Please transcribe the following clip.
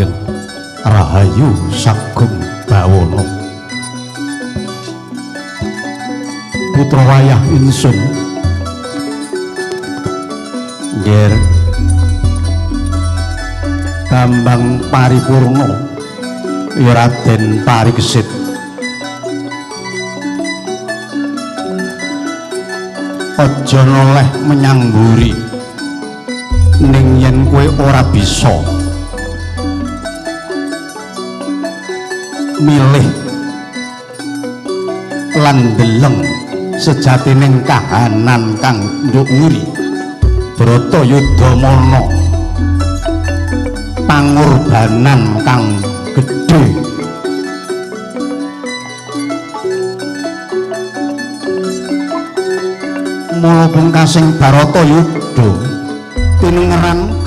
Langgeng Rahayu Sagung Bawono. Putra wayah insun Nger Bambang Paripurna ya Raden Parikesit. Aja noleh menyang mburi ning yen kowe ora bisa milih lan deleng sejatining kahanan kang nduk wuri Bratayuda mana pangorbanan kang gedhe. Mula pungkasing Bharatayuda tinengeran